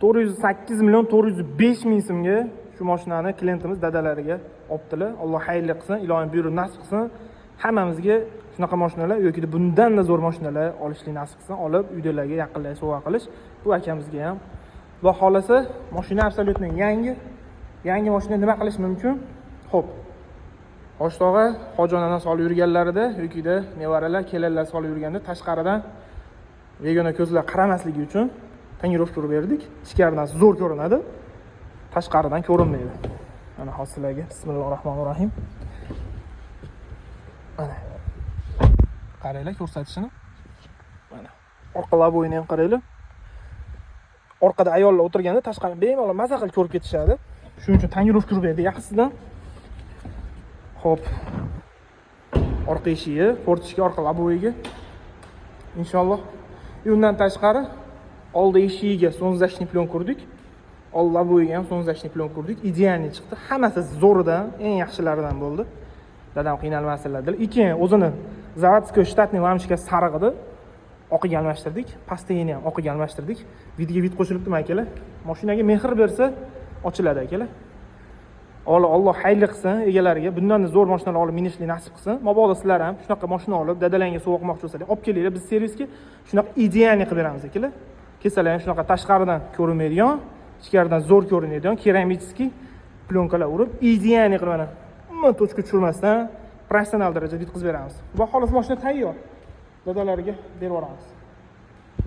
408 million 405 ming so'mga shu mashinani klientimiz dadalariga olibdilar. Alloh xayrli qilsin, ilohim buyurib nasib qilsin. Hammamizga shunaqa mashinalar yoki bundan-da zo'r mashinalar olishlik nasib qilsin, olib uydagilarga, yaqinlarga sovg'a qilish. Bu akamizga ham. Xudo xohlasa, mashina абсолютно yangi. Yangi mashina nima qilish mumkin? Xo'p. Hoji tog'a, hoji solib yurganlarida yokida nevaralar, kelinlar solib yurganda tashqaridan begona ko'zlar qaramasligi uchun тонировка urib berdik. Ichkaridan zo'r ko'rinadi, tashqaridan ko'rinmaydi. Mana hozir sizlarga, bismillahir rohmanir rohim. Mana. Qaranglar ko'rsatishini. Mana. Orqa лобовой ini ham qaranglar. Orqada ayollar o'tirganda tashqarini bemalol maza qilib ko'rib ketishadi. Shuning uchun тонировка urib berdik yaxshisidan. Xo'p. Orqa eshigi, форточка orqa лобовой ga. Inshaalloh. И undan tashqari oldi eshigiga солнцезащитный plyonka urdik. Old лобовой ga ham солнцезащитный plyonka urdik. Идеальный chiqdi. Hammasi zo'ridan, eng yaxshilaridan bo'ldi. Dadam qiynalmasinlar dedilar. И keyin o'zini заводской штатный lampochkasi sariq edi. Oqiga almashtirdik. Pastagini ham oqiga almashtirdik. Вид ga вид qo'shilibdimi, akalar? Mashinaga mehr bersa ochiladi, akalar. Alloh xayrli qilsin egalariga. Bundan zo'r mashinalar olib minishlik nasib qilsin. Mabodo sizlar ham shunaqa mashina olib dadalaringga sovg'a qilmoqchi bo'lsanglar, olib kelinglar biz servisga, shunaqa идеальный qilib beramiz, akalar. Kelsalar ham shunaqa tashqaridan ko'rinmaydigan, ichkaridan zo'r ko'rinadigan керамический plyonkalar urib, идеальный qilib, mana umuman точка tushirmasdan professional darajada bitkazib beramiz. Xudo xohlasa, mashina tayyor. Dadalariga berib yuboramiz.